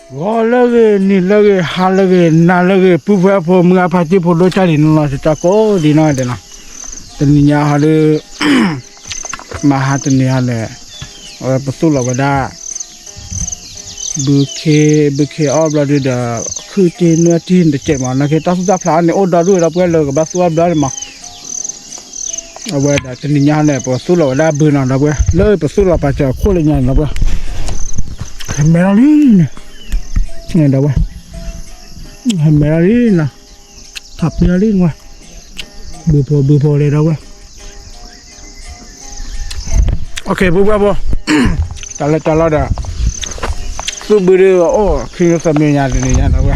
ဂီၤလၢအဂ့ၤ နံၤလၢအဂ့ၤ ဟါလၢအဂ့ၤ နၤလၢအဂ့ၤ ပုၢ်ဖိဝဲၢ်ဖိ မုၢ်ဂၢ်ဖါတံၢ်ဖိ ဒိၣ်ကၢ်လံၤနီၢ်နီၢ် တကီကိးဒံးနီၢ်ဒဲးနီၤ, တနံၤညါဟီဒီး မဟါတနံၤဟီန့ၣ် အဝဲပသူၣ်လီၤဝဲဒၣ် ဘုခ့ ဘုခ့အီၣ်ဘျီဒုဒီး ခုၣ်တံၢ်နွဲၣ်တံၢ်တစဲးမး နာ်က့တၢ်သူၣ်တၢ်ဖျးအီၤန့ၣ် အိၣ်ဒီဒူၣ်ဒီးပှဲၤလၢကဘၣ်သူၣ်အီၣ်ဘျီန့ၣ်မး, အဝဲဒၣ်တနံၤညါန့ၣ် ပသူၣ်လီၤဝဲဒၣ်ဘုနီၤ ဒီးပှဲၤ လၢပသူၣ်လီၤပာ်စၢၤအခိၣ်လၢညါန့ၣ်ဒီးပှဲၤ ဟဲမဲာ်လီၤလံန့ၣ်, ဒီးပှဲၤ ဟဲမဲာ်လီၤလံနီၤ, ထးပ့ၤလီၤလံဝဲ, ဘုဖိဘုဖိလဲၤဒီးဝဲ ပုၢ်ဖိဝဲၢ်ဖိ, တၢ်လၢတၢ်လီၢ်ဒီး သူၣ်ဘုဒုအိၣ်ခံသၢမံၤညါတနံၤညါဒီးဝဲ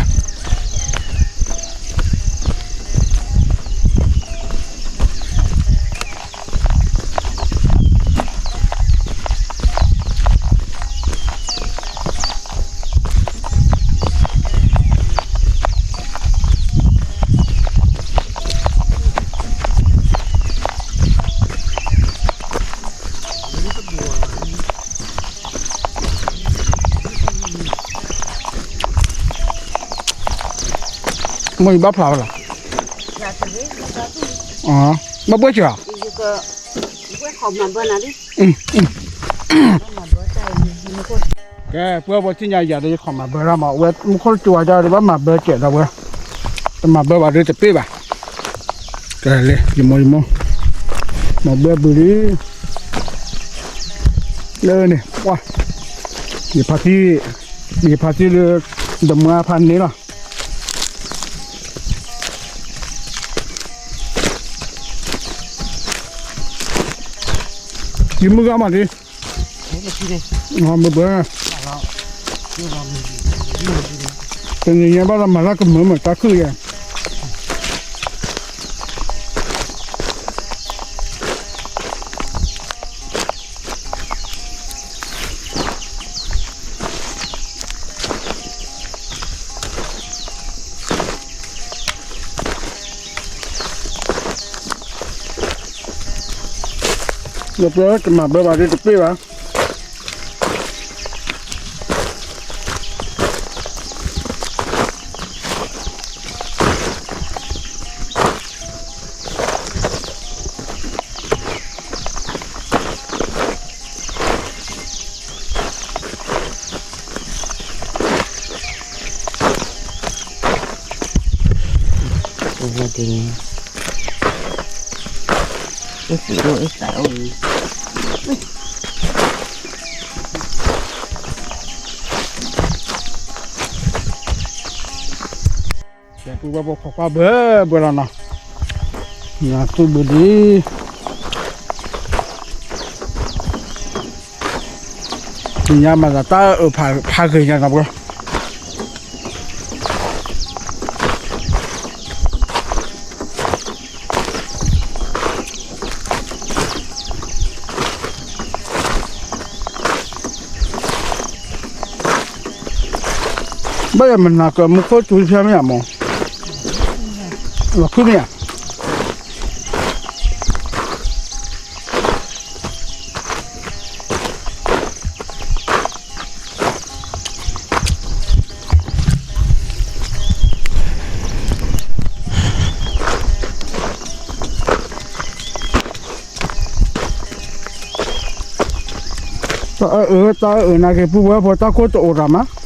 မိၢ်ယဘၣ်ဖျါဝဲလီၤ, ဘၣ်ဘှဲကၢၤဧါ, ကဲ ပှဲၤဖိသ့ၣ်ညါယၤဒီး ယခီၣ်မၤဘၢတၢ်အံၤ မူခိၣ်စူၤဝဲဒၣ်ဒီး ဘၣ်မၤဘၢစဲးဒီးဝဲ, တမၤဘၢဘၣ်ဒီးတပ့ၢ်ဘၣ်, ကဲလံ ယမိၢ်ယမိၢ်, မၤဘၢဘုလံ, လၢန့ၣ် ပှၤ, ယဖါတံၢ်, ယဖါတံၢ်လၢ ဒီမါဖါန့ၣ်လီၤ. ယမုၢ်ဂၤမးဒ်, မၤဘၢဘၢ, တနံၤညါဘၣ်လီၤမၤလၢကမၢမးတၢ်ခုၣ်ယဲ ဒီးပှဲၤတမၤဘၢဘၣ်ဒီးတပ့ၢ်ဘၣ်. ကဲ ပုၢ်ဝဲၢ်ဖိ ခိးကွၢ်ဘၢဘၢလီၤနီၤ, သူၣ်ဘုဒ် ညါမၤသးတၢ်အၢၣ်ဖးဂ့ၤညါနီၤပှဲၤ ဘၣ်ယမနၤကမူခိၣ်တူၤဖျါမ့ၢ်ဧါမး, လီၤဖုၣ်မ့ၢ်ဧါ. တၢ်အၢၣ်အၢ တၢ်အၢၣ်အၢ နာ်က့ ပုၢ်ဝဲၢ်ဖိ တၢ်ခိၣ်တအိၣ်တၢ်မး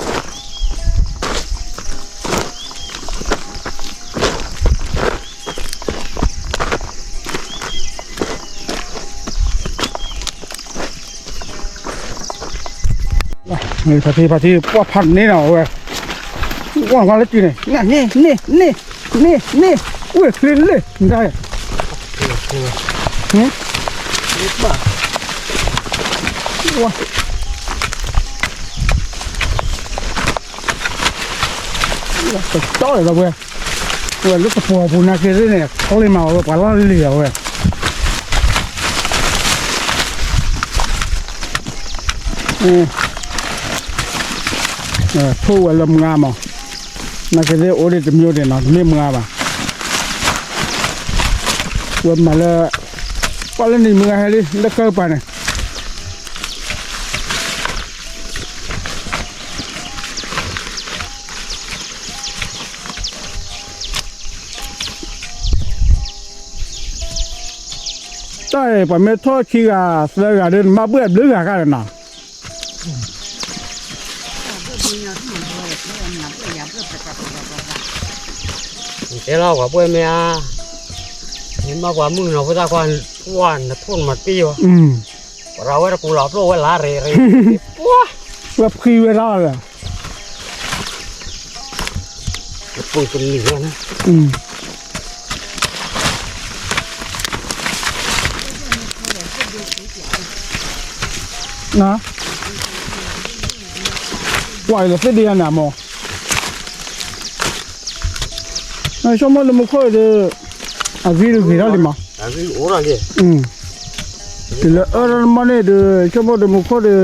ဖါတံၢ် ဖါတံၢ် ပှၢ်ဖးန့ၢ်နီၤဝဲ, ဝဲလၢတံၢ်န့ၣ် န့ၢ် န့ၢ် န့ၢ် န့ၢ် ဝဲချ့လၢ ဒၣ် တတီၢ်လီၤဝဲ, ဝဲလၢတပှီၤပူၤနာ်က့သ့ၣ်န့ၣ် ချ့မးဝဲ ပှၤလီၢ်လံၤအီၤဝဲ, ထိၣ်ဝဲလၢမုၢ်ဂၤမး, နာ်က့သ့ၣ်အိၣ်ဒံးတမံၤဒံးနီၤ တမ့ၢ်မုၢ်ဂၤဘၣ်, ဝဲမၤလၢ ပှၤလၢနံၤမုၢ်ဂၤဟဲလံ လၢကၢၢ်ပၤန့ၣ် တၢ် တၢ်အံၤ ပှၤမ့ၢ်ထီၣ်ခံဂၤသၢဂၤဒီး နဘၣ်ဘှဲၣ်ဘျုးဂၤဂၤဒီးနီၤ, တဲလီၤပှၤဘှဲၣ်မ့ၢ်ဧါ, မ့ၢ်ဘၣ်ပှၤမုၣ်ကနီၤဖိသၣ်ခွါ, ပှၢ်နထိၣ်နမၤတ့ၢ်ဝဲ, ပရၤဝဲတကူလီၤဖျိဝဲလါရ့ရ့, ပှၢ်, ဝဲဖှံဝဲဒၣ်လီၤ, ပူၤကနံၤဝဲန့ၣ် ကွၢ်လၢသ့ၣ်ဒ့ယါန့ၣ်မး, ဆိကမိၣ်လၢမူခိၣ်ဒီး အဂံၢ်တဂ့ၤထီၣ်လံမး, တုၤလၢအၢထီၣ်မးန့ၣ်ဒီး ဆိကမိၣ်ဒီးမူခိၣ်ဒီး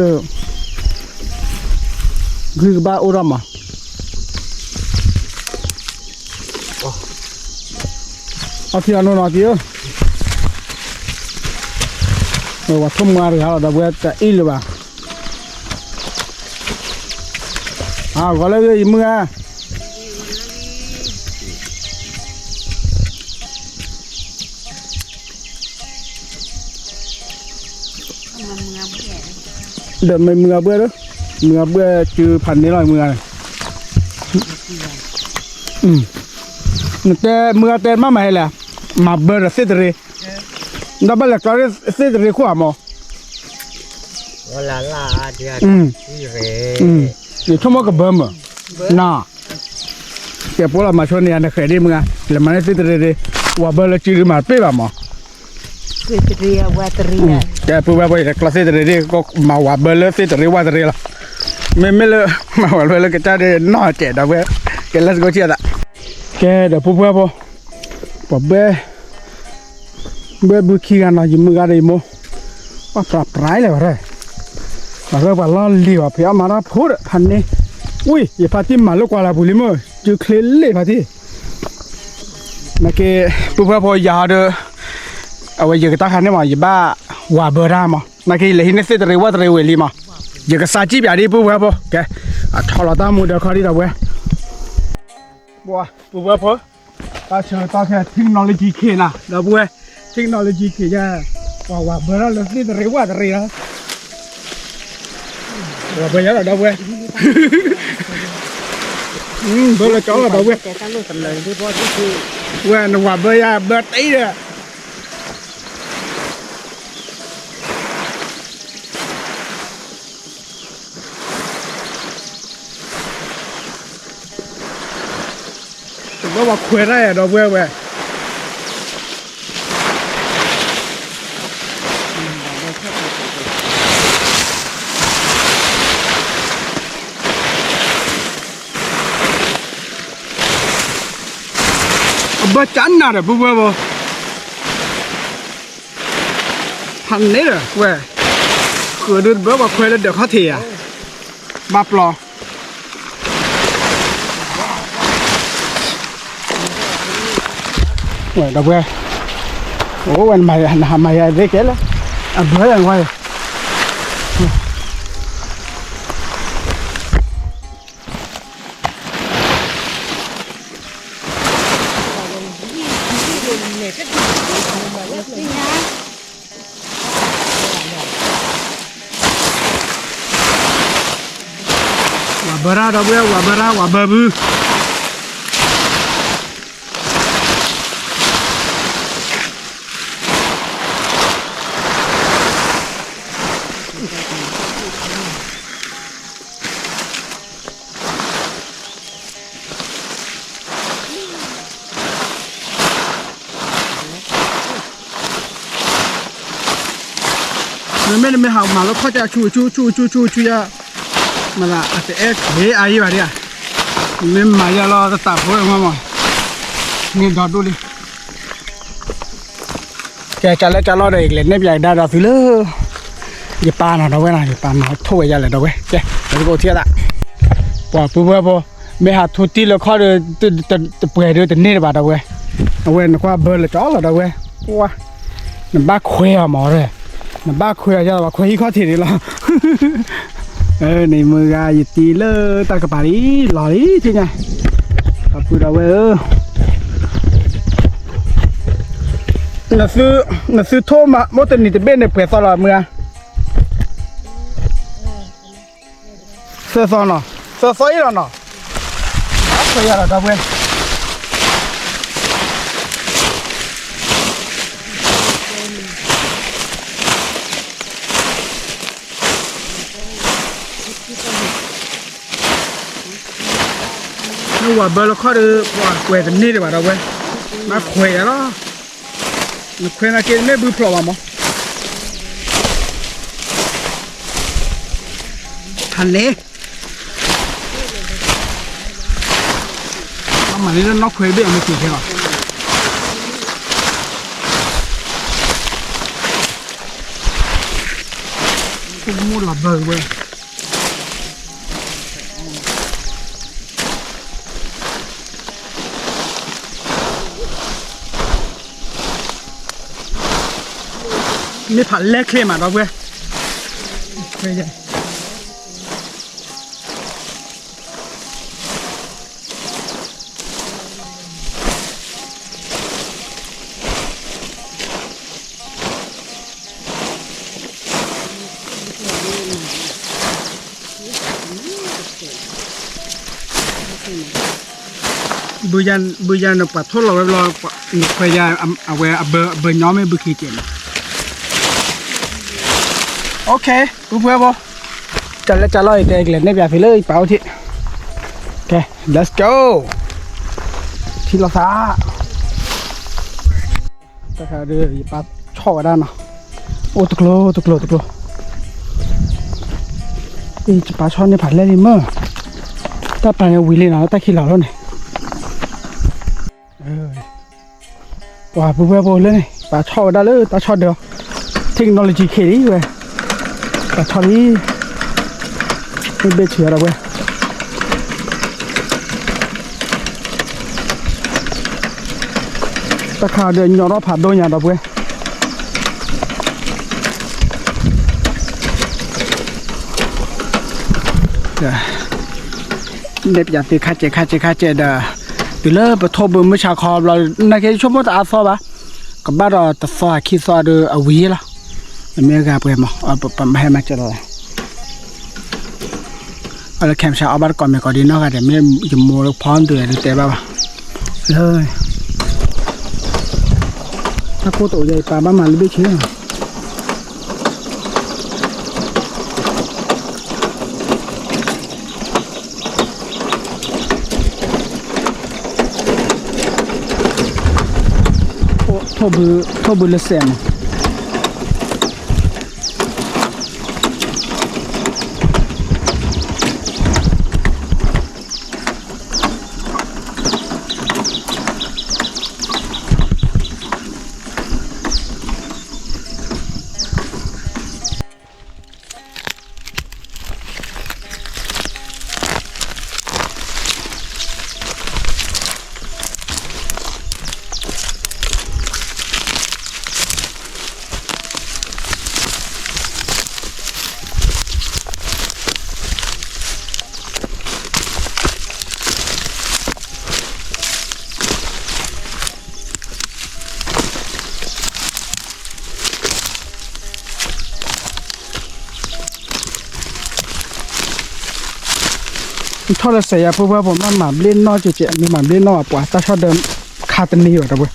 ဂံၢ်ကဘၣ်အိၣ်ထီၣ်မး, အီထံအီနိနီၤက့ၤဧၢ, ဝဲထိၣ်မွါတဂၤလီၤ ဒီပုၢ်ဝဲၢ် တအံၣ်လၢၤဘၣ်, အဂီၤလၢယမုၢ်ဂၤ ဒီးမ့ၢ်မုၢ်ဂၤဘှဲၣ်ဒီး, မုၢ်ဂၤဘှဲၣ်စုဖးန့ၢ်လီၤမုၢ်ဂၤန့ၣ်, နတဲမုၢ်ဂၤတဲမ့ၢ်မၤဟဲလဲၣ်, မၤဘၢဒီးသ့ၣ်တရ့, ဒီးဘၣ်လဲၤကျီသ့ၣ်တရ့ခိၣ်ဧါမး, ယဆိကမိၣ်ကဘၢမုၢ်, န ကဲပိလီၤမၤဆိန့ၣ် နဃဲၤဒ်မုၢ်ဂၤ လဲၤမၤန့ၢ်သ့ၣ်တရ့ဒ်, ဝၤဘၢလၢစုဒ်မၤတပ့ၢ်ဘၣ်မး, ကဲပုၢ်ဝဲၢ်ဖိ ယကျီသ့ၣ်တရ့ဒ် မၤဝၤဘၢလၢသ့ၣ်တရ့ဝၣ်တရ့လီၤ, မ့မ့ၢ်လၢ မၤဝၤဘၢလၢကစၢ်ဒ်နီၢ်ကဲးဒီပုၢ်ဝဲၢ်, ကဲ let's go ဆံးအသး, ကဲဒီးပုၢ်ဝဲၢ်ဖိ, ပှၤဘှဲၣ် ဘှဲၣ်ဘုခံဂၤနီၤ ယမုၢ်ဂၤဒီးယမိၢ်, ပှၤပြးပြးလဲၣ်ဝဲ, ပှၤရၢပှၤလီၢ်လံၤဘၣ် ဖံးအီၣ်မၤတၢ်ဖိဒီးဖးန့ၢ်, ဝံၤ ယဖါတံၢ်မၤလိကွၢ်လၢပူၤလံမုၢ် စုချ့လ့ၣ်ဖါတံၢ်, နာ်က့ ပုၢ်ဝဲၢ်ဖိယၤဒီး, အဝဲယကတၢ်ခါန့ၣ်မး ယဘၣ်ဝၤဘၢတၢ်မး နာ်က့ ယလဲၤဟံးန့ၢ်သ့ၣ်တရ့ဝၣ်တရ့ဝဲလံမး, ယကစးစံၣ်ပၠးဒ်ပုၢ်ဝဲၢ်ဖိ, ကဲ, အထီၣ်လီၤတၢ်မူဒီးခီဒ်ဒီပုၢ်ဝဲၢ် ပုၢ်ဝဲၢ်ဖိ, တၢ်ဆၢကတီၢ်ခဲ technology ခဲနၤ ဒီပုၢ်ဝဲၢ်, technology ခဲယါ, ပှၤဝၤဘၢထီၣ်လၢသ့ၣ်တရ့ဝၣ်တရ့လီၤ, ဝၤဘၢယါဒီးဒီပုၢ်ဝဲၢ်, ဘၢလၢကၠီလီၤဒီပုၢ်ဝဲၢ်, ဝဲနဝၤဘၢယါဘၢတ့ဒီး တဘၣ်ပှၤခွဲးတၢ်ယၤဒီပုၢ်ဝဲၢ်ဝဲ, အဘၢကၠနၤဒီးပုၢ်ဝဲၢ်ဖိ, ဖးန့ၣ်ဒီးဝဲ, ဃုာ်ဒုးတဘၢပှၤခွဲးလၢဒၢးခီၣ်ထံးယၤ, ဘၣ်ပျီ ဝဲဒီပုၢ်ဝဲၢ်, အိၣ်ဝဲ နမၤယၤသ့ကဲလၢ, အဘၢလၢနဝဲ, ဝၤဘၢရၣ်ဒီပုၢ်ဝဲၢ် ဝၤဘၢရၣ် ဝၤဘၢဘု မ့မ့ၢ်နမ့ၢ်ဟးမၤလၢခီၣ်ကၠၢ်ဆူၣ်ဆူၣ်ဆူၣ်ဆူၣ်ဆူၣ်ယါ, မ့ၢ်လၢအတအဲၣ်က့ၤအါယံၤဘၣ်ဒ်ဧါ, မ့ၢ်မၤယါလီၤတသးဖိမးမး, န့ၣ်ဒီဒိၣ်လံ. ကဲကၢ်လၢကၢ်လီၤဒီး ယကလဲၤနဲၣ်ပၠးကဒါဒီးသုလၢ ယပၢ်နီၤဒီပုၢ်ဝဲၢ်နီၤ, ယပၢ်နီၤထိၣ်ဝဲယါလဲၣ်ဒီပုၢ်ဝဲၢ်, ကဲ ပကအိၣ်ထံၣ်သး, ပှၤပုၢ်ဝဲၢ်ဖိ, မ့ၢ်ဟးထူတံၢ်လၢခီၣ်ဒီး တပှဲၤဒီးတန့ၢ်တဘၣ်ဒီပုၢ်ဝဲၢ်, အဝဲနကွၢ်ဘၢလၢကၠီလီၤဒီပုၢ်ဝဲၢ်, နဘၣ်ခွဲးအီၤမး, နဘၣ်ခွဲးအီၤယါလီၤ ပှၤခွဲးဟံၣ်ခီၣ်ထံးန့ၣ်လီၤ. န့ၣ်မုၢ်ဂၤယတံၤလၢတၢ်ကပၤလံ လီၤလံထံၣ်ညါ, ပှၤပုၢ်ဒီပုၢ်ဝဲၢ်ဧၢ, နသု, နသုထိၣ်မး မိၢ်တနံၤတဘ့ၣ်န့ၣ် ပှဲၤသီလီၤမုၢ်ဧါ, သၢသီနီၤ, သၢသီအံၤလီၤနီၤ, အခွဲးယၤလီၤဒီပုၢ်ဝဲၢ် နဝၤဘၢလၢခီၣ်ဒီး ပှၤကွဲးတန့ၢ်ဒံးဘၣ်ဒီပုၢ်ဝဲၢ်, နခွဲးယၤလီၤ, နခွဲးနာ်က့ မ့ၢ်ဘုဖျိးဘၣ်မး, ဟန့ၣ် အမၤန့ၢ်လၢနီၢ်ခွဲးဘ့ၣ်အမ့ၢ်က့ၤခဲလီၤ, မိၢ်လီၤဘၢဝဲ မ့ၢ်ဖးလဲၢ်ချ့မးဒီပုၢ်ဝဲၢ်, ဘုယၤနပှၤထိၣ်လီၤဝဲဘျီ, နခွဲးယၤ အဝဲအဘၢညီမ့ၢ်ဘုခံကဲးန့ၣ်, အိၣ်ခ့ ပုၢ်ဝဲၢ်ဖိ, တၢ်လၢတၢ်လီၢ်အံၤ တဲကလဲၤနဲၣ်ပၠးသုလၢယပာ်အိၣ်ထံး, ကဲ let's go, ထံၣ်လိာ်သး တခါဒီး ယပာ်ဆီၣ်ဝဲဒၣ်နီၤ, အိၣ်တကျိၤတကျိၤတကျိၤ, အံၤ ယပာ်ဆီၣ်န့ၢ်ဖးလဲၢ်လံမ့ၢ်, တၢ်ပာ်န့ၣ်ဝံၤလံနီၤ တၢ်ခံးလီၤလီၤန့ၣ်, ပှၤပုၢ်ဝဲၢ်ဖိလၢန့ၣ် ပာ်ဆီၣ်ဝဲဒၣ်လၢတၢ်ဆီၣ်ဒၢး, technology ခဲလံဝဲ, ပာ်ဆီၣ်လံ, မ့ၢ်ဘ့ၣ်ဆံးအီၤဒီပုၢ်ဝဲၢ် တၢ်ခါဒီးညီထီၣ်ဖးဒိၣ်ညါဒီပုၢ်ဝဲၢ်, နဲၣ်ပၠးသုခါစဲးခါစဲးခါစဲးဒီး, တုၤလၢပထိၣ်ဘုမုၢ်ဆါခီဘျီ, နာ်က့ဆိကမိၣ်တအါသီဘၣ်, ကဘၣ်ဒီးတသီခံသီဒီးအဝံၤလီၤ, မ့ၢ်ဂၤပှဲၤမး, ပမၤဟဲမၤစၢၤလီၤ, အလၢခဲမုၢ်ဆါအီၣ်ဘၣ်တကိးမ့ၢ်ကိးဒံးနီၢ်ဂၤဒဲး မ့ၢ်ယမိၢ်လၢဖီဒုးဒုးတဲဘၣ်ဘၣ်, လၢ တၢ်ကိၢ်တအိၣ်ယဲအံၤ ပာ်ဘၣ်မၤလၢဘ့ၣ်ဆ့လီၤ, ထိၣ်ဘုလၢစဲးမး ထီၣ်လၢစဲးယၤ ပှၤပှၤမၤဘျ့နီၢ်ကဲးကဲး မ့ၢ်မၤဘျ့နီၢ်ဘၣ်ပှၤ တၢ်ဆီၣ်ဒၢခါတန့ၢ်ဘၣ်ဒီးပှၤ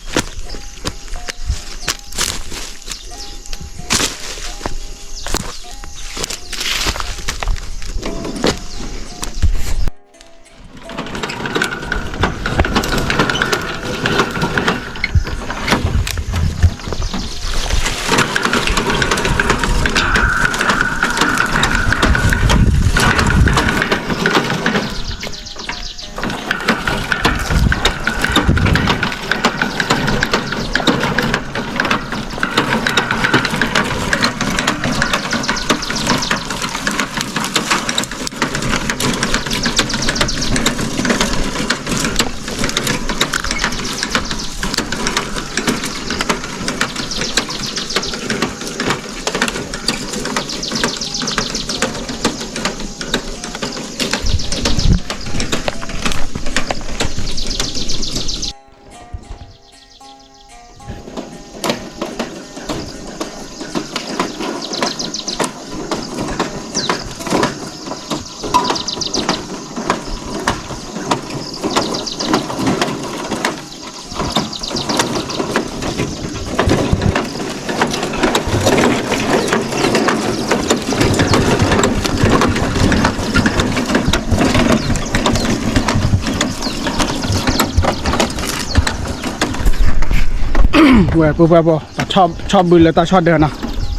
ဝဲ ပှဲၤပှဲၤဖိ ပဆီၣ်ဘုလၢတၢ်ဆီၣ်ဒၢနီၤ,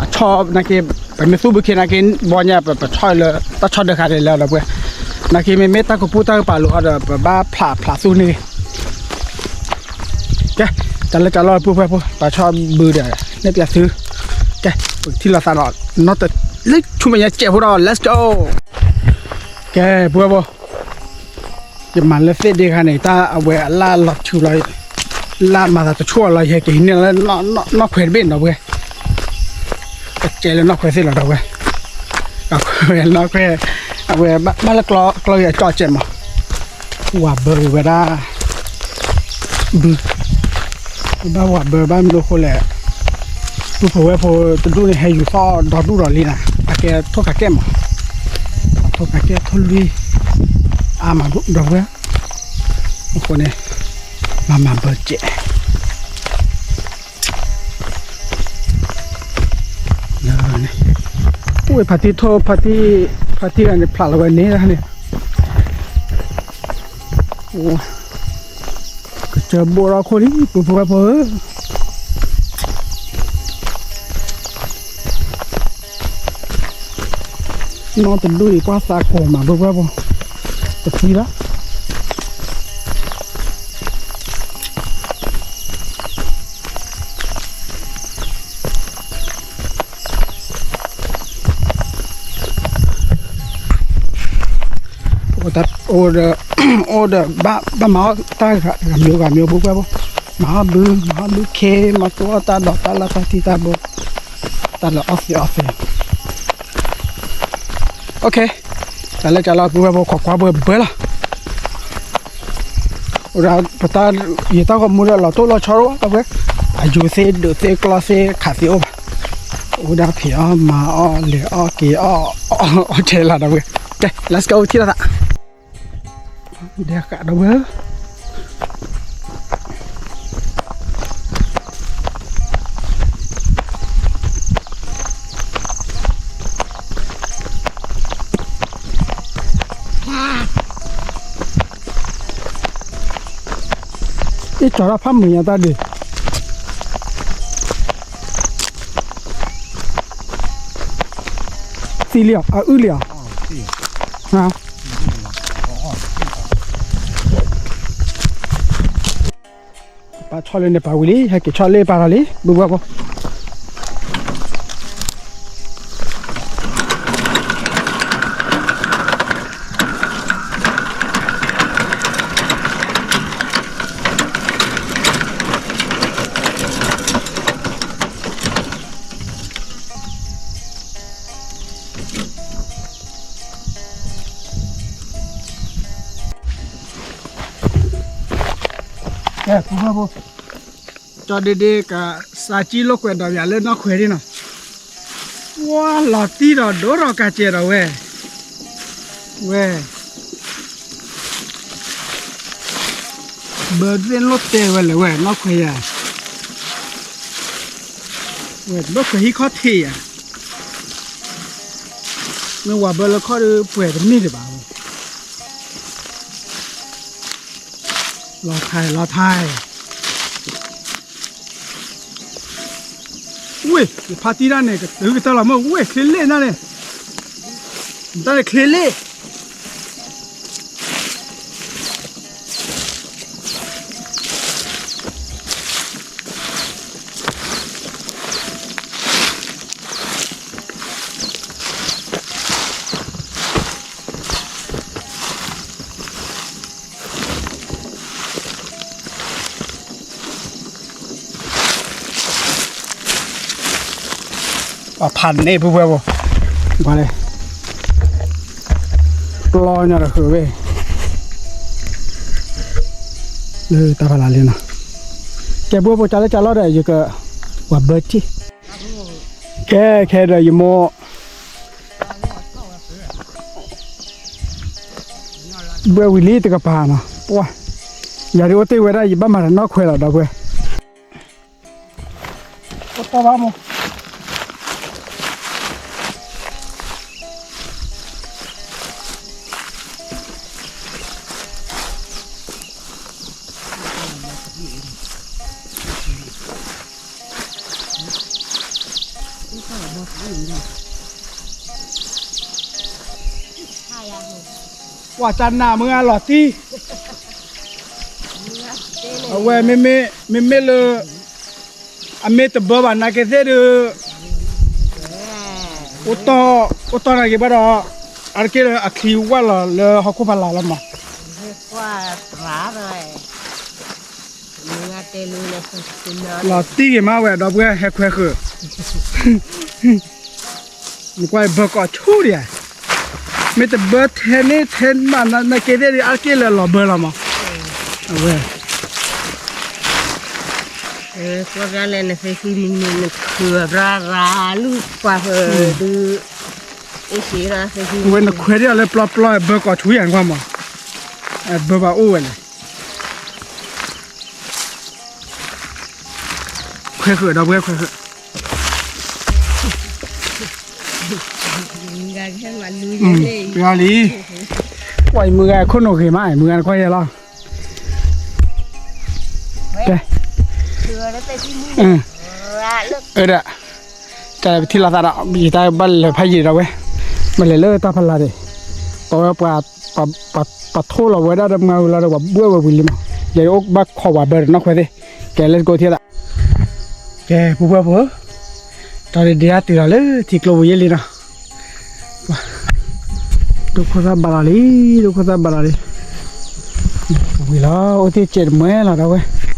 အဆီၣ်နာ်က့ ပမ့ၢ်သူၣ်ဘုခ့နာ်က့ ဘီညါ ပဆီၣ်လၢတၢ်ဆီၣ်ဒၢခါဒဲးလၢဒီးပှဲၤ, နာ်က့မ့မ့ၢ်တၢ်ကပူၤတၢ်ကပၤလိာ်အီၤဒီး ပဘၣ်ဖျးဖျးသူၣ်န့ၣ်, ကဲ, တၢ်လၢတၢ်လီၢ်ပှဲၤပှဲၤဖိ ပဆီၣ်ဘုဒီး နဲၣ်ပၠးသု, ကဲ, ပကထံၣ်လိာ်သးဒီး နီၢ်တ လၢဆူမဲာ်ညါစဲးဖိဒီး let's go. ကဲ ပှဲၤပှဲၤဖိ ယမၤလၢသ့ၣ်ဒ့ခါန့ၣ် တၢ်အဝဲအလၣ်လီၤဆူလီၤ, လၢမၤသးတဆူၣ်အီၤလီၤ ယဟဲက့ၤဟံးန့ၢ်လၢနီၢ်ခွဲးတဘ့ၣ်နီၤပှဲၤ, ကစဲးလၢနီၢ်ခွဲးသ့ၣ်လီၤဒီးပှဲၤ, နီၢ်ခွဲး, အဝဲဘၣ်လၢကျီကျီအကၠီၣ်စဲးမး, ဝၤဘၢဝဲဒၣ် ဘု, ဘၣ်ဝၤဘၢဘၣ်မနုၤအဃိလဲၣ်, ပုၢ်ဖိဝဲၢ်ဖိတဒူၣ်န့ၣ် ဟဲယူၤသီၣ်ဒီဒူၣ်ဒီးလံနၤ, အကဲထိၣ်ကးကဲၣ်မး, ထိၣ်ကးကဲၣ်ထိၣ်လွံၢ်, အါမးဒီးပှဲၤ, အဃိန့ၣ်, မၤမၤဘၢစဲး အိၣ်ဝဲဖါတံၢ်ထိၣ်, ဖါတံၢ်, ဖါတံၢ်ဂၤန့ၣ် ဖျးလီၤဝဲန့ၣ်န့ၣ်, ကစၢၢ်ဘိၣ်ထီၣ်ခိၣ်လံ ပုၢ်ဖိဝဲၢ်ဖိဧၢ, နီၢ်တဒူၣ်အံၤကွၢ်သးကိးမး ပုၢ်ဖိဝဲၢ်ဖိ, တသံဘၣ် အိၣ်ဒီး, အိၣ်ဒီးဘၣ်မၤအီၣ်တၢ်ဂၤမံၤဂၤမံၤ ပုၢ်ဖိဝဲၢ်ဖိ, မၤအီၣ်ဘု, မၤအီၣ်ဘုခ့, မၤသူအီၣ်တၢ်ဒီးတၢ်လၢတၢ်ထံၣ်တၢ်ဘိ, တၢ်လၢအီၣ်သ့အီၣ်သ့ တၢ်လၢကလီၤ ပုၢ်ဖိဝဲၢ်ဖိ ခိးကွၢ်ဘှဲဘှဲလီၤ, အိၣ်ဒီးပတၢ်, ယတၢ်ဂီၤမူဒီးလီၤတိၢ်လီၤဆီတအိၣ် ဒီပုၢ်ဝဲၢ်, အယူၤသ့ဒုးသ့ကျီသ့ခးသ့အိၣ်ဘၣ်, အိၣ်ဒၣ်ဖံးအီၣ်မၤအီၣ်လဲၤအီၣ်က့ၤအီၣ်, အီၣ်ထဲလီၤ ဒီပုၢ်ဝဲၢ်, ကဲ let's go ထံၣ်လိာ်သး ဒဲဃးဒီပုၢ်ဝဲၢ်ဧၢ, အ့ၣ် ကၠီၤတၢ်ဖးမုာ်ညါတၢ်ဒုး, သံလံဧါ, အအုၣ်လံဧါ, ပဆီၣ်လၢန့ၣ်ပာ်ဝံၤလံ ဟဲက့ၤဆီၣ်လၢပာ်ထီၣ်လံ ပုၢ်ဝဲၢ်ဖိ ကဲ ပုၢ်ဝဲၢ်ဖိ, ကၠီဒ့ဒ့က စးကံလိာ်ကွဲဒီးယၤလၢနီၢ်ခွဲးဒ်နီၤ, ဝါလီၤတံၢ်ဒီးဒိၣ်ထီၣ်ကးစဲးဒီးဝဲ, ဝဲ ဘၢသ့ၣ်လိၣ်တဲဝဲလဲၣ်ဝဲ နီၢ်ခွဲးယၤ, ဝဲတဘၣ်ခွဲးဟံၣ်ခီၣ်ထံးယၤ, မ့ၢ်ဝၤဘၢလၢခီၣ်ဒီးပှဲၤတန့ၢ်ဒံးဘၣ်, လီၤထါလီၤထါ ဝ့ၢ် ယဖါတံၢ်တၢ်န့ၣ် ကတုၤကတၢၢ်လီၤမ့ၢ်ဝ့ၢ် ချ့လ့ၣ်နၢ်န့ၣ်, တၢ်န့ၣ်ချ့လ့ၣ် ပှၤဖးန့ၢ်ပုၢ်ဝဲၢ်ဖိ, ပှၤလဲၤ ပျီညါဒီးဃုာ်ဝဲ လၢတၢ်ဖးလၢ်လံနီၤ, ကဲပုၢ်ဖိကၢလၢကၢလီၤဒီး ယက ပှၤဘၢထံၣ်, ကဲခဲဒီးယမိၢ် ဘှဲဝံၤလံတကပၤနီၤ, ပှၤ ယၤဒ်အိၣ်တ့ၢ်ဝဲဒၣ် ယဘၣ်မၤတၢ်နီၢ်ခွဲးလီၤဒီပုၢ်ဝဲၢ်, တၢ်ဘၣ်မိၢ် ပှၤတၢ်နးမုၢ်ဂၤလီၤတံၢ်, အဝဲမ့မ့ၢ်, မ့မ့ၢ်လၢ အမ့ၢ်တဘၢဘၣ်နာ်က့သ့ၣ်ဒီး, အိၣ်တီၢ်နာ်က့ဘၣ်ဒီး, အါတက့ၢ်လၢအချံဝၢ်လီၤလၢဟီၣ်ခိၣ်ဖးလၢ်လီၤမး, လီၤတံၢ်ဂ့ၤမးဝဲ ဒီပုၢ်ဝဲၢ်ဟဲခွဲဃုာ် နကွၢ်ဘၢကီးဆူဒံးဧါ, မ့ၢ်တဘၢထဲန့ၣ်ထဲမးနာ်က့သ့ၣ်ဒီး အါတက့ၢ်လၢလီၤဘၢလီၤမး, အဝဲ ကွၢ်ပြလဲၣ်နသ့ၣ်ဃံမံၤန့ၣ် နခုၣ်အပြၢရၤလူၢ်ပှၤဖၢဒုး, အ့ၣ်စ့ဒီးသ့ၣ်ဃံမံၤ ဝဲနခွဲးဒ်အီၤလၢပျီပျီ ဘၢကီးဆူယၤနကွၢ်မး, အဘၢဘၣ်အိၣ်ဝဲလဲၣ်, ခွဲးဃုာ်ဒီပုၢ်ဝဲၢ်ခွဲးဃုာ် ပယီၤလံ, ပှၤမုၢ်ဂၤခိၣ်နူာ်ဂ့ၤမး မုၢ်ဂၤနကွၢ်ယဲလီၤ, ကဲ, အၢဒၣ်, တၢ်ပထံၣ်လိာ်သးဒီး ယတၢ်ဘၣ်လဲၤဖးယံာ်ဒီးဝဲ, ဘၣ်လဲၤလၢတၢ်ဖးလၢ်န့ၣ်, ပဝဲ ပှၤထိၣ်လီၤဝဲဒၣ်ဒီးမၤဝံၤလီၤဒီး ပှၤဘှဲဝဲဝံၤလံမး, ယအိၣ်ဘၣ်ခိးဝၤဘၢဒီးနီၢ်ခွဲးသ့ၣ်, ကဲ let's go ထံၣ်သး ကဲ ပုၢ်ဝဲၢ်ဖိ, တၢ်ဒုးဒံးအတုၤလီၤလၢထံကျိပူၤယဲလံနီၤ, ဒိခိၣ်သၣ်ဘၣ်လီၤလံ, ဒိခိၣ်သၣ်ဘၣ်လီၤလံ, ဝံၤလီၤ အိၣ်သ့ၣ်စဲးတမှဲလီၤဒီးဝဲ, စဲးတမှဲလီၤ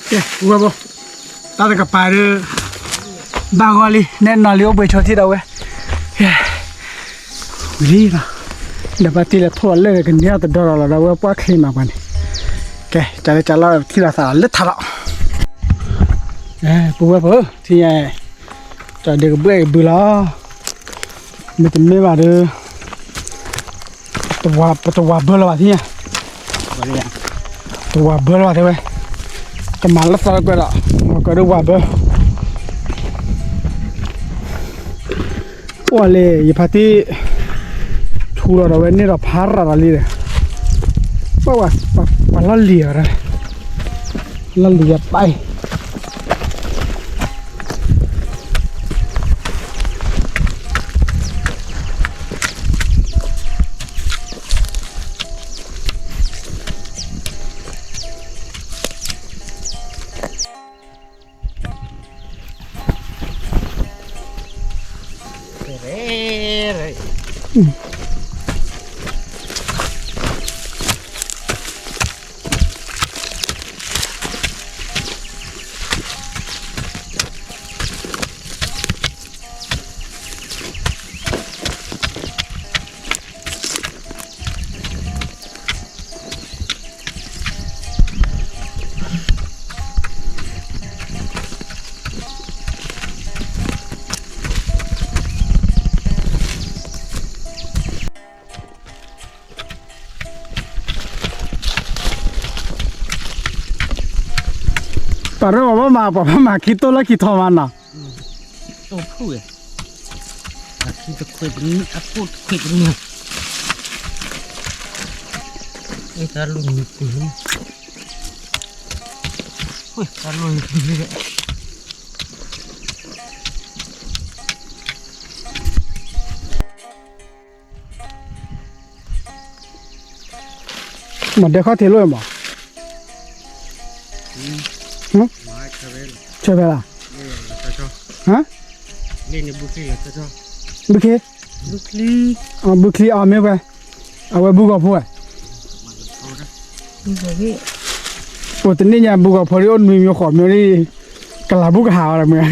ကဲ ပုၢ်ဝဲၢ်ဖိ, တၢ်တကပၤဒီး ဘၣ်ဂီၢ်လံ နဲၣ်နီၤလံ အိၣ်ဘှံးဆိထံဒီးဝဲ, ဝံၤလံနီၤ, ဒီးဘၣ်တ့ၢ်လၢထိၣ်အလၢာ်ကန့ၢ်အီၤတဒီဒီလီၤဒီး ဝဲပှၢ်ချ့မးပှၤန့ၣ်, ကဲ ကလၢကလီထံၣ်လိာ်သးလၢထးလီၤ, ပုၢ်ဝဲၢ်ဖိ ထံၣ်ညါ တၢ်ဒုးကဘှဲၣ်ကဘုလီၤ, မ့တမ့ၢ်ဘၣ်ဒီး ပတဝၤဘၢလၢၤဘၣ်သ့ၣ်ညါ, တဝၤဘၢလၢၤဘၣ်တဲဝဲ, ကမၤလၢသီလၢကွဲးဒီး မၤကဒိဝၤဘၢ, အိၣ်လၢယဖါတံၢ် ထူလီၤဒီးဝဲန့ၣ်ဒီးဖးရၤဒီးလံဒီး, ပှၤလီၢ်လံၤအီၤ, လီၢ်လံၤယပၢ် ပှၤရၢၢ်ပှၤဘၣ်မၤ ပှၤဘၣ်မၤခံတိၢ်လၢခံထီမးနီၤ, တိၢ်ဖုၣ်ဝဲ, အခံတခွဲးတနံၤ အခိၣ်တခွဲးတနံၤ, တၢ်လူၢ်နံၤပှ့ၤလီၤ, တၢ်လူၢ်နံၤပှ့ၤလီၤ, မ့ၢ်ဒဲခီၣ်ထံးလိၣ်မး, ဆၢဖဲလၢ်, ဟါ, ဘုခ့, ဘုချံအီၤမ့ၢ်ဝဲ, အဝဲဘုဂီၤဖိဝဲ, အိၣ်တနံၣ်ညါဘုဂီၤဖိဒ်အိၣ်နွံမၠိဃိးမၠိဒ်, ကလၤဘူၣ်ကဟးအီၤမ့ၢ်,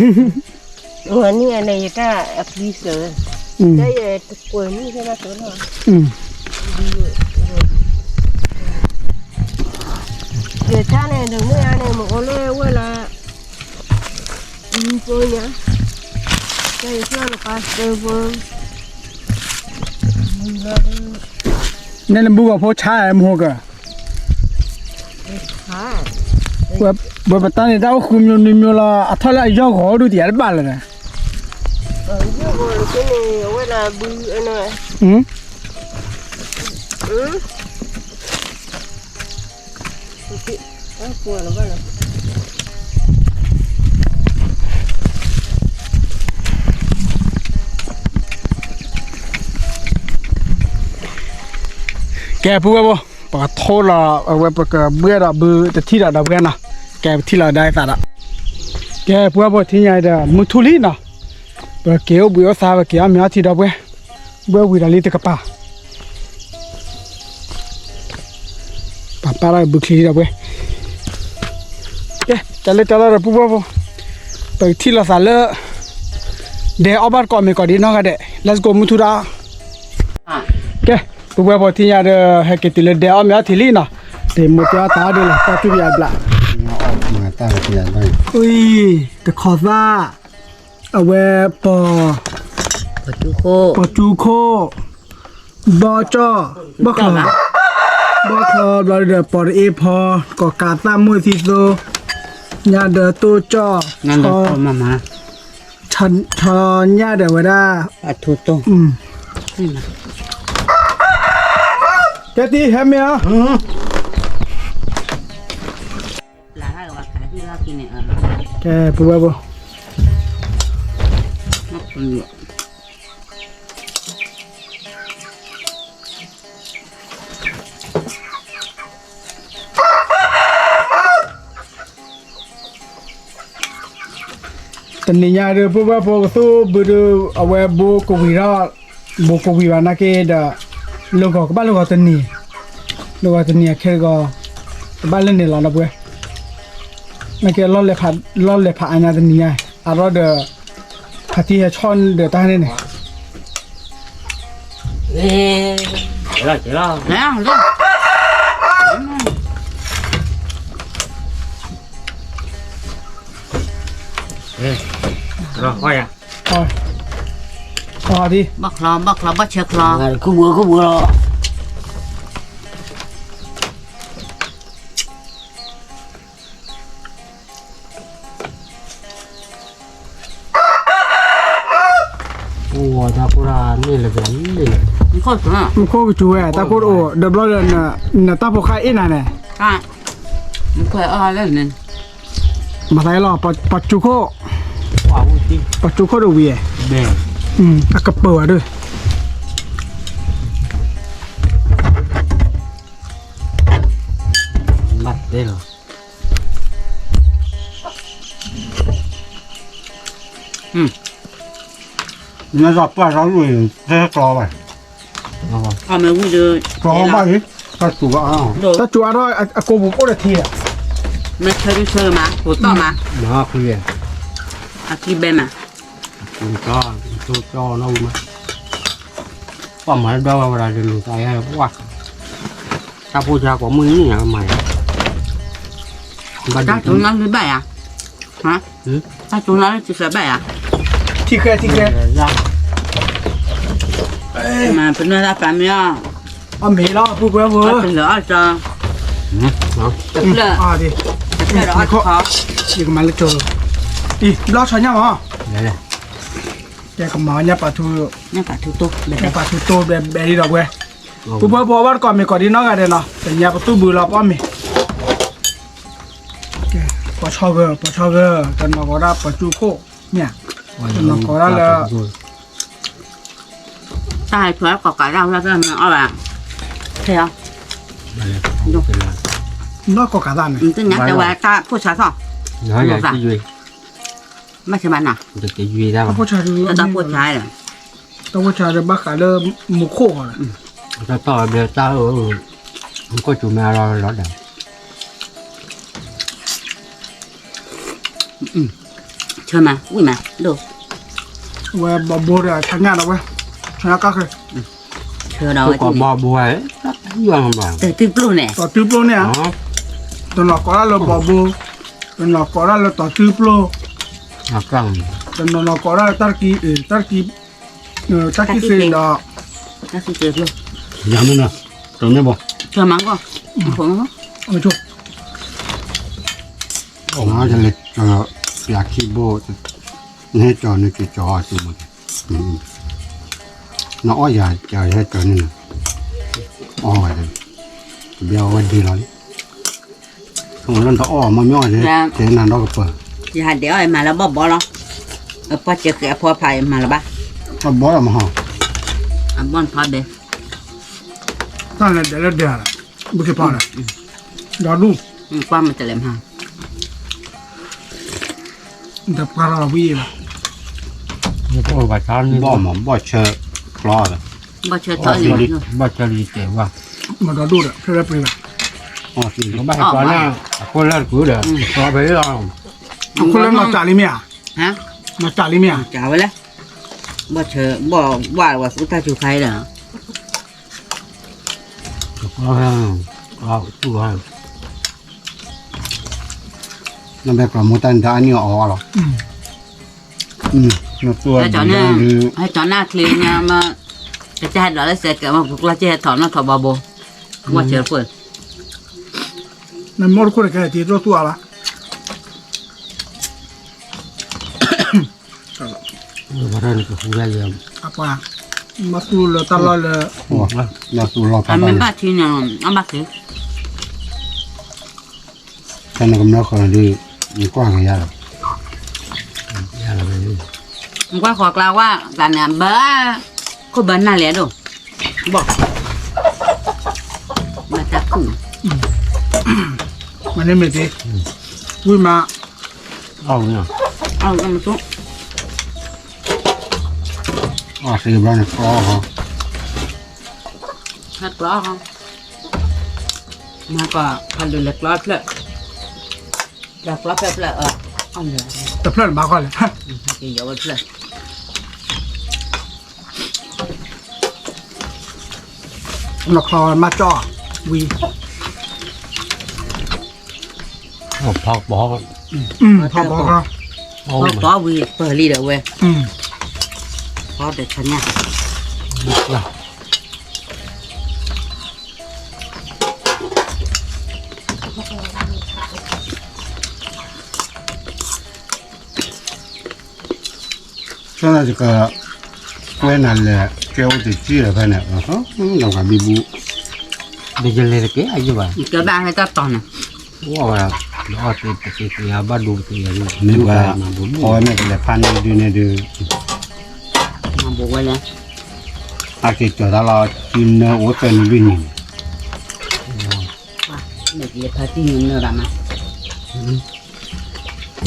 နံၣ်အန့ၣ်ယတၢ်အပျံၤစၢၤ, တၢ်ယတကွဲးနံၣ်ဟဲဘၣ်စၢၤလီၤ, ယတၢ်န့ၣ်ဒုးမ့ၢ်အါန့ၣ် မ့ၢ်အိၣ်လၢဝဲလၢ မံၤဖိညါ, တၢ်ယကျီၢ်နပၢ်စၢၤဖိ, မံၤလီၤဒုး, နဲနဘုဂီၤဖိဆါမဟိက, ဝဲပတၢ်န့ၣ်တၢ်အိၣ်ဃုမၠိနွံမၠိလီၤ အထီၣ်လၢအယီၢ်ဂီၤဒုးတယၤတဘၣ်လၢၤ, ယီၢ်ဂီၤလၢက့န့ၣ် အဝဲဒၣ်ဘုအၢၣ်န့ၣ်, ကဲ ပုၢ်ဝဲၢ်ဖိ, ပကထိလီၤအဝဲ ပကဘှဲၣ်ဒီးဘုတထံၣ်ဒီးဒီပုၢ်ဝဲၢ်နီၤ, ကဲ ပထံၣ်လီၤဒၣ်သးဒီး, ကဲ ပုၢ်ဝဲၢ်ဖိ ထံၣ်ညါဒီး မုၢ်ထူၣ်လံနီၤ, ပက့ၤအိၣ်ဘှံးအိၣ်သါ ပက့ၤအီၣ်မ့ၤအီထံဒီပုၢ်ဝဲၢ်, ဘှဲၣ်ဝံၤဒီးလံတကပၤ ပပာ်တၢ်ဘုချံဒီပုၢ်ဝဲၢ်, ကဲ တၢ်လၢတၢ်လီၢ်ဒီးပုၢ်ဝဲၢ်ဖိ, ပကထံၣ်လိာ်သးလၢ ဒဲအီၣ်ဘၣ်တကိးမ့ၤကိးဒံးနီၢ်ဂၤဒဲး, let's go မုၢ်ထူၣ်ဒီး, ကဲ ပုၢ်ဝဲၢ်ဖိ ထံၣ်ညါဒီး ဟဲက့ၤတုၤလၢဒဲအီၣ်မ့ၤအီထံလံနီၤ, ဒီးမိၢ်တဲအီၣ်တၢ်အီၣ်ဒ်လဲၣ် တၢ်တူၢ်ပယါတဘျး, တခီသၣ် အဝဲ ပီၤ, ပီၤကၠူခိၣ်, ဘီကၠီၣ်, ဘီချီ, ဘီချီဘျီဒီး ပီၤတအ့ဖီ, ကိးကးသၣ်မုၢ်သံသိ, ညၣ်ဒီးတိၢ်ကၠီၣ်, ထီညၣ်ဒီးဝဲဒၣ်, ကဲတံၤ ဟဲမ့ၤဧါ. ကဲ ပုၢ်ဝဲၢ်ဖိ, တနံၤညါဒီး ပုၢ်ဝဲၢ်ဖိကသူၣ်ဘုဒုး အဝဲဘိကဝံၤထီၣ်, ဘိကဝံၤဘၣ်နာ်က့ဒီး လၢဂီၤကဘၣ်လၢဂီၤတနံၤ, လၢဂီၤတနံၤအခဲဂီၤ ကဘၣ်လၢန့ၣ်လီၤဒီပုၢ်ဝဲၢ်, နာ်က့ လီၢ်လဲၤဖးအါညါတနံၤညါ, အါထီၣ်ဒီး ဖါတံၢ်ဟဲဆီၣ်ဒီးတၢ်န့ၣ်န့ၣ် ဘၣ်ချီ ဘၣ်ချီ ဘၣ်ဆဲချီ, ခိၣ်ဘိ ခိၣ်ဘိလီၤ. အိၣ်ဝဲတၢ်ခိၣ်တၢ်န့ၣ်လၢၤဘၣ်လံ, မူခိၣ်ကစူၤဝဲ တၢ်ခိၣ်တအိၣ် ဒီးဘျီဒီး နတၢ်ဖိဃၢ်အ့ၣ်နၤန့ၣ်, မၤသးလီၤ ပှၤကၠူခိၣ်, ပှၤကၠူခိၣ်တဝံၤ, အကပၢၤဝဲဒၣ် ဘၣ်တဲလီၤ. နပှၤထီၣ်လူၤ တဲကျီဘၣ်, ကျီဘၣ်အံၤ, တၢ်စူၤဘၣ်, တၢ်စူၤအါထီၣ်အကိာ်ပူၤအိၣ်ဒီးထံဧါ, မ့ၢ်ဆၢဒုဆၢမး ဟိးတီၢ်မး, အခံဘဲမး, အကၠီနီၣ်ဝံၤမး, ပှၤမၤလၢဒွဲဝဲဝဲဒၣ်လၢလူၤသးယါပှၢ်, တၢ်ဖိဆါကိးမုၢ်နံၤညါမၤယါ, တၢ်စူၤနီၣ်လၢဘၣ်ယါ, တၢ်စူၤနီၣ်လၢစံးစၢၤဘၣ်ယါ, ထံၣ်ဃဲ ထံၣ်ဃဲ, မၤပနွဲၢ်တၢ်ပာ်မ့ၢ်အီၤ, အီၣ်မ့ၤလီၤ ပုၢ်ဝဲၢ်ဖိ, တဖျၢၣ်, တဖျၢၣ်ဒီးအီၣ်တခီ, ယကမၤလၢကၠိ, အံၤ ဘျီဆီညၣ်မး, ကဲကမၤညၣ်ပာ်ထူ, ညၣ်ပာ်ထူတိၢ်ဘဲဘဲဒီးဝဲ, ပုၢ်ဝဲၢ်ဖိ အီၣ်ဘၣ်တကိးမ့ၤကိးဒံးနီၢ်ဂၤဒဲးနီၤ, တနံၤညါပသူၣ်ဘုလီၤပအီၣ်မ့ၤ, ပှၤဆီဂၢၢ် ပှၤဆီဂၢၢ် တနီၤကိးဒၣ်ပှၤကၠူခိၣ်, မ့ၢ်, တနီၤကိးဒၣ်လၢ တၢ်ဟဲထွဲကိးကးဒၣ်ဝဲတၢ်မ့ၢ်အီၣ်ဘၣ်, ခဲအီၤ, နီၢ်ကီၢ်ကးသၣ်န့ၣ် တညါတဲဝဲတၢ်ဖိၣ်ဆါသီၣ်, ဘၣ်ဆၢဘၣ်နၤ, တဖိၣ်ဆါဒီး တၢ်ဖိၣ်ဆါဒီးဘၣ်ဃးလၢမူခိၣ်ဃီဒီး တၢ်တၢ်ဝဲဘျဲတၢ်အၢ မူခိၣ်စူၤမ့ၢ်အလီၤလီၤဒီး ဆၢမး ဝံၣ်မး ဒိၣ်, ဝဲဘီဘိဒီးဆါညၣ်ဒီးဝဲ ဆါညၣ်ကၢ်ဃဲ, ဆၢဒီးဝဲဘီဘိဝဲ, တၢ်တံၢ်ပျိၢ်န့ၣ်, တီၤတံၢ်ပျိၢ်န့ၣ်ဧါ, တနီၤကိးဒၣ်လၢဘီဘိ, တနီၤကိးဒၣ်လၢတီၤတံၢ်ပျိၢ်, တနီၤနီၤကိးဒၣ်လၢတၢ်တကံ, တၢ်တကံ, တၢ်ခံသ့ဒီး တၢ်ခံသ့ပျိၢ်, ယၤမ့ၢ်နီၤ, တမ့ၢ်ဘီ, ဆၢမးကီၢ်, အဆိ ပျးခံဘိ, နဟဲကၠီၤနက့ၤကၠီၤအီၤစုမး, နအီၣ်ယၤကၠီၤယဟဲကၠီၤန့ၣ်နီၤ, အီၣ်ဝဲ, ကဘၣ်အီၣ်ဝဲဒ့လီၤလံ, လၢနတအီၣ်မ့ၢ်မ့ၢ်အီၣ်တဲနၤဒီကပၤ, ယဟးဒဲးအီၣ်အမၤလၢဘီၣ်ဘီလီၤ, အပှၢ်စဲးဃဲးအဖိအဖးအံၤမၤလၢၤဘၣ်, အဘီၣ်မဟါ, အဘီၣ်နဖးဘဲ တၢ်လဲၤဒဲးလၢဒဲးလီၤ, ဘုက့ၤဖးဒီး, ဒီဒူၣ်, ကွၢ်မတလဲၤမဟါ, တပှၢ်ထီၣ်ဝံၤလီၤ, ဘီၣ်မး ဘီၣ်ဆၢကျီဒီး, ဘီၣ်ဆၢထီၣ်လံ, ဘီၣ်ဆၢလံတဲဝဲ, မဒီဒူၣ်ဒီး ဖဲလၢပှ့ၤဘၣ်, ဘၣ်ဟဲကျီနၤ, အခိၣ်လၢတကူဒီး ကျီဖဲလီၤ, အခိၣ်လၢနီၢ်စးလံမ့ၢ်ဧါ, နီၢ်စးလံမ့ၢ်ဧါ, စးဝဲလဲၣ်, ဘီၣ်ဆၢ, ဘီၣ်ဝဲသူတၢ်စူၤခါဒီး နဘဲကျီမိၢ်တၢ်န့ၣ် တၢ်အါနံၣ်အီၣ်အီၣ်လီၤ, ဟဲကၠီနၢ်ချ့ညါမး, ကစၢ်ဟဲဒိးလၢစဲးကဲးမး ပူၤကျီစ့ၢ်ဟဲထီၣ်နီၢ်ထီၣ်ဘီဘိ, ဝဲဆဲးပှဲၤ, နမိၢ်တခိၣ်တကဲတ့ကျိၣ်သူၣ်အါဘၣ် အပှၤ, ဘၣ်သူလၢတၢ်လီၢ်လၢ, ဘၣ်သူလီၤ, အမ့ၢ်ဘၣ်ထံန့ၣ်, အဘၣ်သ့, တၢ်နကမျၢၢ်ဃီဒီး, နကွၢ်ဃီၤကျါဝဲ, တၢ်န့ၣ်ဘၣ်, ခိၣ်ဘၣ်နၢ်လဲၣ်ဒိၣ်, ဘီၣ်, မၤတၢ်ခူၣ်, မၤန့ၢ်မ့ၢ်သ့, ဝံၣ်မး, အီၣ်ဝံၣ်, အီၣ်ဝံၣ်, အီၣ်သ့ဘျီန့ၣ်ကျီ, ဟဲကျီ, မၤကီး ဖးဒိၣ်လဲၤကျီဖျၢၣ်, လဲၤကျီဖျၢၣ်ဖျၢၣ်, တဖျၢၣ်န့ၣ်ဘၣ်ဃီလဲၣ်, က့ၤယီၤဝဲဖျၢၣ် နီၢ်ချီမၤကၠီၣ်ဝံၤ, ဖီပီ, ဖီပီ, ဖီပီဝံၤပၢၢ်လံဒီးဝဲ, ဖီဒီးဆါညၣ်, ဆၢနၤယက, ကွဲနၤလဲၣ်, ကဲအိၣ်တကံၢ်လၢၤဖဲန့ၣ်, ဒီးကဘံဘူ, ဒီးယလဲၤတက့ၢ်အယံၤဘၣ်, ယကဘၣ်ဟဲတၢ်တီၤန့ၣ်, အိၣ်ဝဲ, ဒီးအီၣ်တက့ၢ်က့ၤ အဘၣ်ဒိတက့ၢ်ယၤ, မ့ၢ်ဝဲ, အဝဲမ့ၢ်ကလဲၤဖးန့ၢ်ဒုန့ၣ်ဒု, မၤဘိးဝဲလဲၣ်, အက့ၤကၠီၤတၢ်လီၤ, စုနၢအိၣ်သၢနံၣ်လွံၢ်နံၣ်န့ၣ် မ့ၢ်ကလဲၤဖးတံၢ်န့ၣ်နၢဘၣ်မး,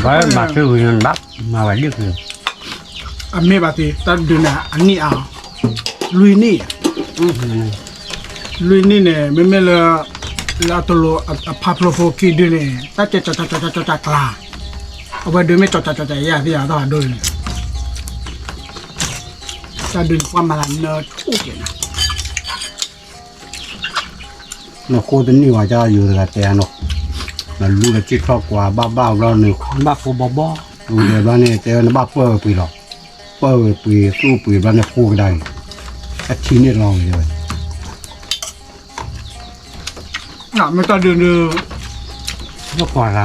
ဘၣ်မၤသ့ဝံၤန့ၣ်ဘၣ်, မၤဝဲဒ်ဃု, အမ့ၢ်ဘၣ်သ့ တၢ်ဒုးန့ၣ် အနံၣ်အါ, လွံၢ်နံၣ်, လွံၢ်နံၣ်န့ၣ် မ့မ့ၢ်လၢ, လၢအတလိၣ်အဖးဖျိဖိခံဒုန့ၣ် တၢ်ကၠီကၠီကၠီကၠီကၠီကၠီကျါ, အဝဲဒုးမ့ၢ်ကၠီကၠီကၠီကၠီယၤသ့ၣ်ယၤတၢ်ဒိန့ၣ်, တၢ်ဒုးန့ၣ်ပှၤမၤလၢနၢဆိၣ်က့ၤနၤ နဃိတနံၣ်ဝဲကယိၤတဂၤတဲအနီၤ, နလူလၢက့ၢ်ထီၣ်ကွၢ်ဘၣ်ဘၣ်ဘျီန့ၣ်, ဘၣ်ဃိဘီဘီ, လူဒီးဘျီန့ၣ် တဲဝဲနဘၣ်ပၢၢ်ဝဲပှ့ၤလီၤ, ပၢၢ်ဝဲပှ့ၤသူၣ်ပှ့ၤဘျီန့ၣ်ဃိကဒါအံၤ, အထံန့ၣ်လီၤဝဲဝဲ, မ့ၢ်တၢ်ဒုးဒုး, ဘၣ်ကွၢ်လၢ,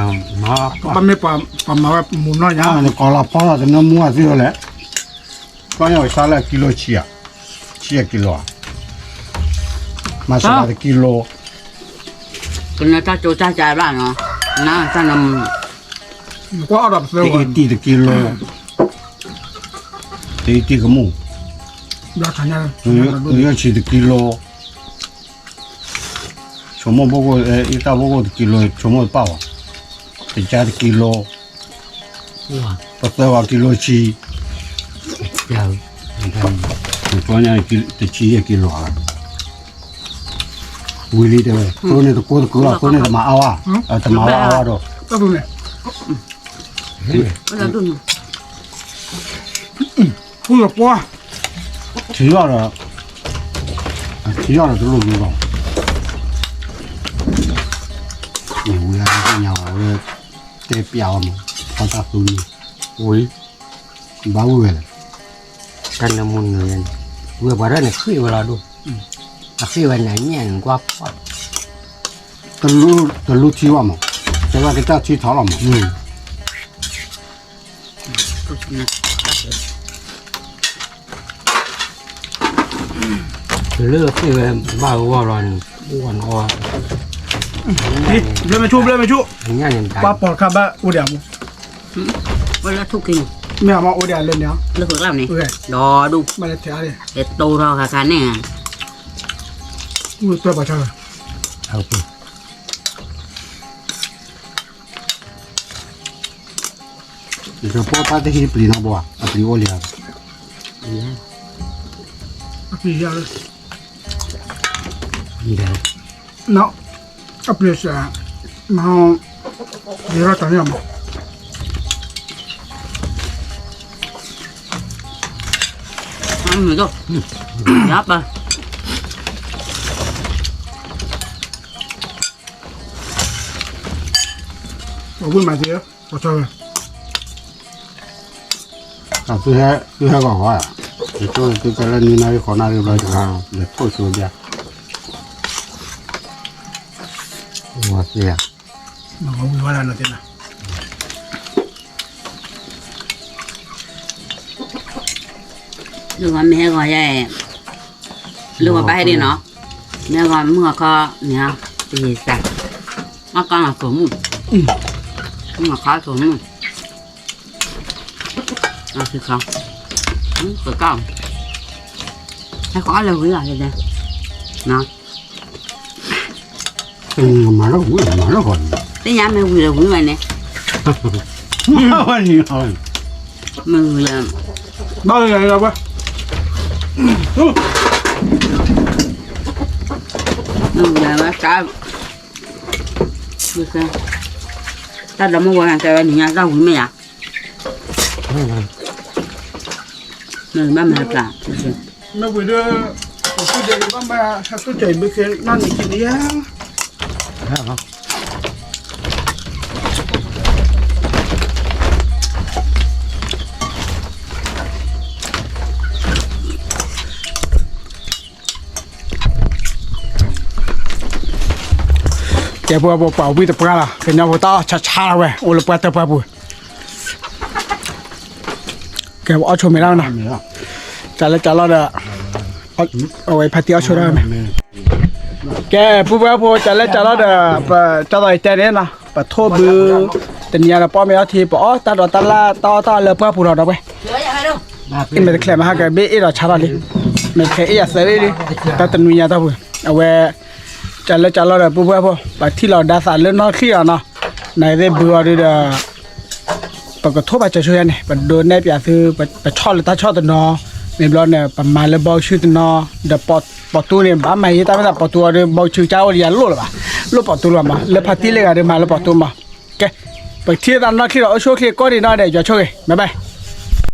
ဘၣ်မ့ၢ်ပှၤမၤဝဲမုာ်နီၢ်ညါ, နကီၤလီၤဖီလီၤတနၢမူအသ့ဝဲလဲၣ်, ဘၣ်ညါဝဲဆါလၢကံလိဆံဧါ, ဆံဧါကံလိဧါ, မၤစၢၤလီၤတကံလိ, ကနၢတၢ်ကၠိတၢ်ကၠၢ်ဘၣ်နီၤ, နတၢ်နမုာ်, တအံၤတံၢ်တကံလိ, တအံၤတံၢ်ကမူၣ်, ယိၣ်ဆံးတကံလိ, ဆိကမိၣ်ဘိၣ်ကိၣ် အ့ၣ်တၢ်ဘိၣ်ကိၣ်တကံလိၤ ဆိကမိၣ်တပာ်ဘၣ်, တကါတကံလိၤ, ပသၢဂီၤကံလိၤဆံ, တဆံယဲၢ်ကံလိၤဧါ, ဝံၤလံတဲဝဲ သိန့ၣ်တကိးတကုၤလီၤ သိန့ၣ်တမၤအါဝါ, တမၤဝါအါဝါဒီး ဖူလပှီ, ထံလီၤဒီး, ထံလီၤဒီးတလိၣ်ဘၣ်, ဝံၤလၢညါဝဲ, တဲပျးအီၤမး, ဖီတၢ်သူန့ၣ်, ဝံၤ, ဘၣ်ဝံၤဝဲလဲၣ်, တၢ်နၢမူနုၤန့ၣ်, ဝံၤပှၤဒၣ်န့ၣ်ဃ့ၢ်ဝဲလီၤဒိၣ်, အဃ့ၢ်ဝဲန့ၣ်ညၣ်န့ၣ်ကွၢ်ဖီၣ် တလူထံဝဲမး, တဲဝဲကစၢ်ထံထီၣ်လီၤမး, လၢဃ့ၢ်ဝဲဘၣ်ဂီၢ်လီၤန့ၣ်, ဘျၢမ့ၢ်ဆူၣ် ဘျၢမ့ၢ်ဆူၣ်, ပှၤပိာ်တခါဘၣ်အိၣ်ဒံးမး, မ့ၢ်အမ့ၢ်အိၣ်ဒံးလၢန့ၣ်, ဒီဒူၣ်, တိထီၣ်ခါခါန့ၣ်, ပှၤ ယကပိာ်ပၢ်တဟံးပျံၤနီတဘိဧါ, အပျံၤအိၣ်လံဧါ, အပျံၤယၤလၢ, အပျံၤစဲး, မဟါ, ယရၢ်တၢ်န့ၣ်မး, ယပၢ်, အဝံၣ်မၤသ့, ပှၤဆီဝဲ, သုဟဲဂီၤဂီၤဧါ, ယဆိကမိၣ်သုကလၢနွံနၣ်ရံၣ်ဃိးနၣ်ရံၣ်ဘျီ, ယထိၣ်ဆိဘၣ်, ဝံၤဝဲဒၣ်နီၤသ့ၣ်နီၤ, လၢဂီၤမ့ၢ်ဟဲဂီၤယဲ, လၢဂီၤဘၣ်ဟဲဒ်နီၤ, မ့ၢ်ဟဲဂီၤမုၢ်ဂီၤခီန့ၣ်, တယံာ်စၢ်, အီၣ်ကီၢ်လီၤသိၣ်မုၣ်, မုၢ်ဂီၤခီသိၣ်မုၣ်, အီၣ်ကီၢ်, ကီၢ်, ဟဲဃီအီၣ်လၢဝံၤလီၤ, မၤလၢဝံၤ မၤလၢဂီၤန့ၣ်, သ့ၣ်ညါမ့ၢ်ဝံၤလၢဝံၤဝဲန့ၣ်, မ့ၢ်ဝံၤလၢ, ဘၣ်လၢယၤလၢဝဲ, မ့ၢ်ဝံၤလၢဝဲ, တၢ်ဒီမါဝၤ တဲဝဲနံၤညါတၢ်ဝံၤမ့ၢ်ယၤ, မ့ၢ်ဘၣ်မၤတပျၢ်, မ့ၢ်ဝံၤဒီး, ပဒဲဘၣ်မၤ ဟးတိၢ်ကၢၤအံၤဘၣ်က့ၤနီၢ်နံၤခံနံၤဧါ, ကဲ ပှၤပှၤပှၤဝံတပှၢ်လီၤ, ကညီဖိတၢ်အီၣ်ဆါဆါလီၤဝဲ အိၣ်လၢပှၢ်တၢၢ်ပှၢ်ပူၤ, ကဲ ပအီၣ်ဆိမ့ၢ်ဒၣ်နီၤ, ကၢ်လၢကၢ်လီၤဒီး, အဝဲဖါတံၢ်အီၣ်ဆိဒၣ်မ့ၢ်, ကဲ ပုၢ်ဝဲၢ်ဖိ ကၢ်လၢကၢ်လီၤဒီး ပကၢ်သိးယတဲန့ၣ်နီၤ, ပထိၣ်ဘု, တနံၤညါဒီးပအီၣ်မ့ၤအီထံ ပအီၣ်တၢ်ဒိးတၢ်လၢ်တၢ်အီၣ်တၢ်အီလၢပှၢ်ပူၤလီၤဒီးဝဲ မ့ၢ်တချဲးမးဟဲက့ၤ ဘ့ၣ်အ့ၣ်ဒီးဆါထီၣ်လံ, မ့ၢ်တချဲးအ့ၣ်ယၤသၢဘ့ၣ်လံ, တၢ်တနွံညါတၢ်ပူၤ, အဝဲ, ကၢ်လၢကၢ်လီၤဒီး ပုၢ်ဝဲၢ်ဖိ ပထံၣ်လီၤဒါသးလၢနီၢ်ချံၣ်အီၤနီၤ, နသ့ၣ်ဘုအီၤဒုဒီး, ပကထိၣ်ဘၣ်စၢၤဆိယါန့ၣ် ပဒိးနဲၣ်ပၠးသု, ပဆီၣ်လၢတၢ်ဆီၣ်တနီၤ, မ့ၢ်ဘျီန့ၣ် ပမၤလၢဘီဆူတနီၤ, ဒီးပိာ်တူန့ၣ် ဘၣ်မၤယံၤတၢ်မ့ၢ်သးပိာ်တူအီၤဒီး ဘီဆူကၢ်အိၣ်လၢယၤလိၣ်လၢၤဘၣ်, လိၣ်ပိာ်တူလၢၤမး, လၢဖါတံၢ်လၢဂၤဒီးမၤလၢပိာ်တူမး, ကဲ, ပထံၣ်သးနီၢ်ချံၣ်ဒီး အိၣ်ဆူၣ်အိၣ်ချ့ကိးဒံးနီၢ်ဒဲး ယွၤဆိၣ်ဂ့ၤ, ဘၣ်ဘၣ်.